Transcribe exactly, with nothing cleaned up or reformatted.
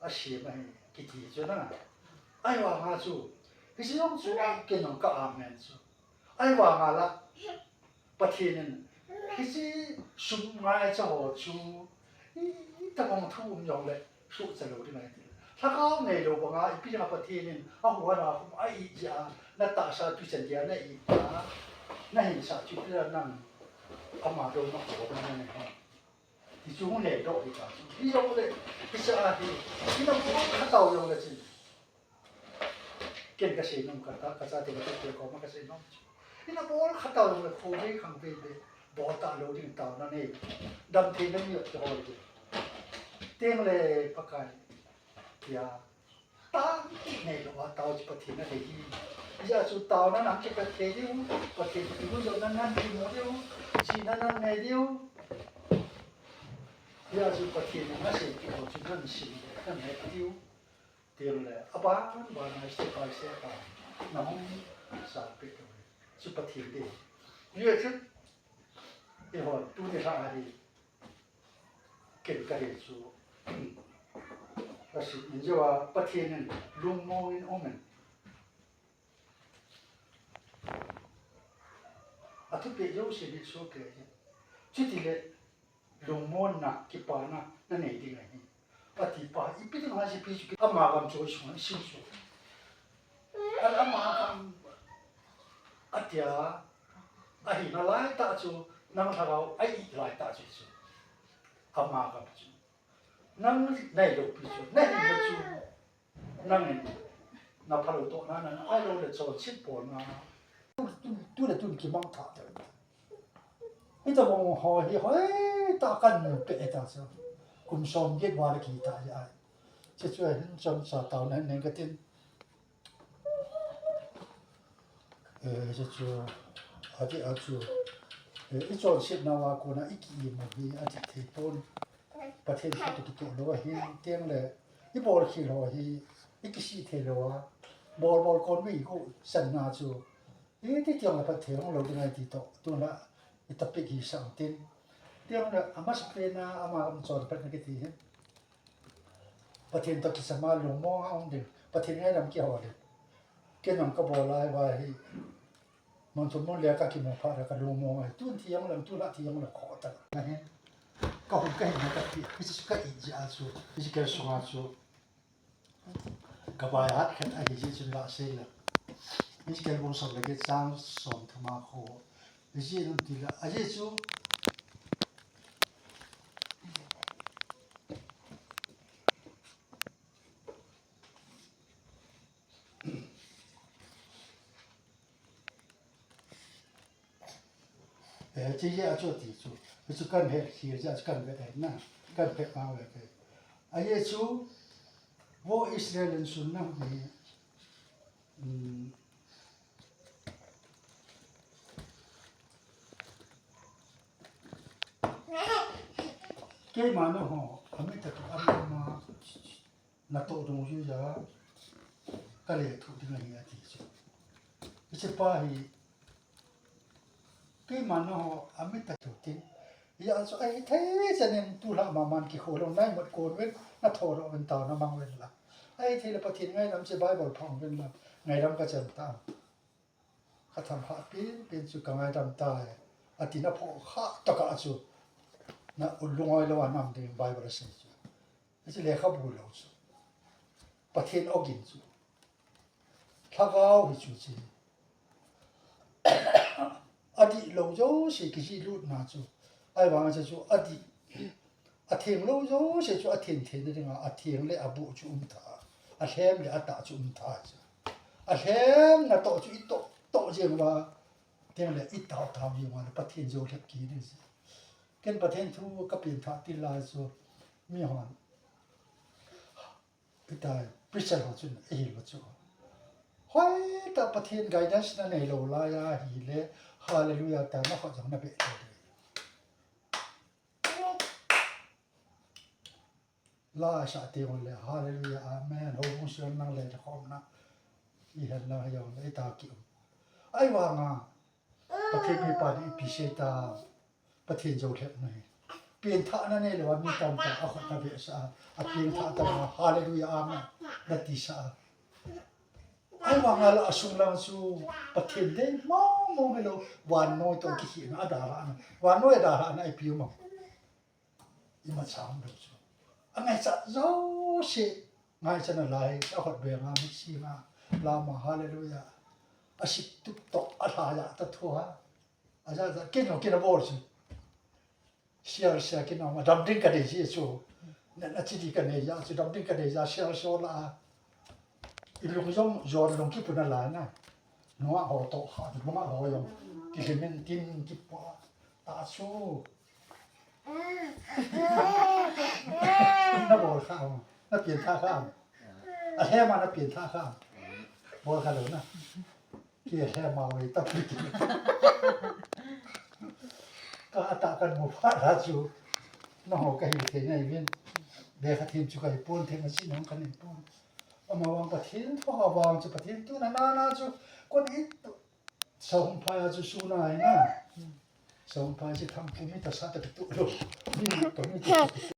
Asem ahi, kiti chu na. Ahivanga chu, hiche jong chu, ken jong ka amen chu. Ahivanga la, Pathen in, hiche sum ngaicha ho chu, itobang thu um jongle, suhcha lou ding ahi ti. Lhagao neilou banga, ipi dinga Pathen in, ahuhna khum a ijeh a, natahsa tuchan dia na ita, nahinsah chu ipi dinga nang, ama douna ho na nei ham. Ti chu hung neidoh hita chu. Hijongle, hiche a hi, ina bol kha tau jongle chun. Ken kasei nom kha, ka, kachate kachate koma kasei nom chu. Ina bol kha tau jongle, khovei khangvei vei, bol talou ding taona nei. Damtheina mi kihol ding. Tengle Pakai, tia. Tao neilou a tao chu Pathen in anei hi. Hijeh chun taona nang kipet thei diu, Pathen in imu jouna nang kimu diu, chihna nang nei diu. Hijeh chun Pathen in aseipeh ho chu nang sim le, nang het diu. Tengle, aban ban a step by step a, nahung salpeh diu. Chu Pathen dei. Hijeh chun, eihon, tuni lha a hi, ken kahe chu, kasei in jeh a Pathen in lungmong in um in. Athupeh jouse hi sohkei ahi. Chutile lungmonna, kipana nanei ding ahi. Ati pa, ipi dinga hiche pi chu ki, ama gam chu isunga isiu chu. Ahile ama gam, atia, ahina laitah chu, nang lhagao a i laitah chu chu. Ama gam chu. Nang neiloupi chu, nahinna chu. Nangin, naphalou tohna, nang ahiloule chonset bolna. Tu, tu, tule tun kimangthah teu. Hitobang ho hi hoitah a kanpeh ta chu. Kum somget val a kihita hi ahi. Hiche chu hin chomcha taona hin nei katin. Eh, hiche chu, ati a chu, eh, ichonsetnauva kona iki-im u hi adih thei pon. Pathen thu toh kitoh lou ahin, tengle, ibolkhel ho hi, ikisih thei lou a, bol bol kon mi igosanna chu, iti tiang le phatthei hung lou ding ahi ti toh, tuna i topic hisah u tin. Tengle, amasapen a, ama chonphatna kiti hi. Pathen toh kisama lungmong a um ding, Pathen ngaidam kihol ding. Ken jong kabol lai uva hi, mun thum mun li a kakimu phat a kalungmong ahi. Tun thi jongle, tun a thi jongle khohtah ahi. Kahung kahinna kapi, hiche chu ka it jeh a chu, hiche kel sunga chu. Kavaihat khat ahi jeh chun la sei le. Hiche kel bung som le get chang som thum a kho. Ijeh inem itile, ajeh chu. Eh, hiche jeh a chu ati chu. Hichu kahin het khel jeh a chu kahin vet ahi na. Kahin vet ma ve ke. Ajeh chu, vo Israel insung nam hi, um, keima nangho, amit a toh, ama ma, natoh dungjuiya, kalethuh ding ahi ati chu. Hiche pa hi, keima nangho, amit a toh tin, hijeh a chu ahithei chan in tulha maman kikholou, naimut kon uvin, nathodoh uvin, taona mang uvin la. Ahithei le Pathen ngaidam chu Bible pha uvin la, ngaidam kachan ta. Kathangvah penpen chu kangaidam tai, ati na phoh kha tokah chu, na u lungoi lou a nam ding Bible asei chu. Hiche lekhabu lou chu. Pathen ogin chu. Lhagao hi chu che. Adih lou jouse kijih lutna chu. Ahivang a chu adih. Atheng lou jouse chu atheng theina dinga, atheng le abuh chu umtha. Alhem le atah chu umtha chu. Alhem natoh chu itoh, toh jeng uva. Tengle itao tao jeng uva le Pathen jou lhep kit ding chu. Ken Pathen thu kapen thah til lai chu. Mihon. Itai, preacher ho chun, ahilou chu. Hoitah Pathen guidance nanei lou lai ahile, hallelujah tia nakhut jong nabeh lou ding. La sa teng le, hallelujah, amen. Houbung sung nang le, nakhom na. Ihen lang hijongle, ita kium. Ahivanga, Pathen mipa ni ipi sei ta, Pathen jou lhep nahi. Pengthahna neilou a mi tamtah a khut na vetsah a, a pengthah tah a, hallelujah, amen, na tisah a. Ahivang a la asung lang chu Pathen dei mong mong hilou, vannoi toh kikhehna, adalhahna, vannoi adalhahna ipi um am? Imacha umlou chu. Angaichat jouse ngaichat nalai, akhut beng a, mitsi a, lama, hallelujah. Asep tup toh, alhai a, athu a. Ajat jat, kin ho kin abol chu. Share share kin a, damding kanei ji chu. Na, na chi di kanei ja chu, damding kanei ja, share share la. Ilung jong, jon lung kipuna lai na. Nunga ho toh kha, nunga ho jong. Kilhimin tin kipa. Ta chu. Na bol kha, na pengthah kha. Alhem a na pengthah kha. Bol kha lou na. Kei lhem a vei tapoi. Ka atah kan mu phat a chu. Nangho kahi thei nauvin. Lekha them chu kahi pon, themna jong kanei pon. Amavang Pathen thu a vang chu Pathen thu na na na chu. Kon it. Sahung phai a chu suna hi na. Sahung phai chu thangpu mi tasa ta tu lou. Mi to mi to.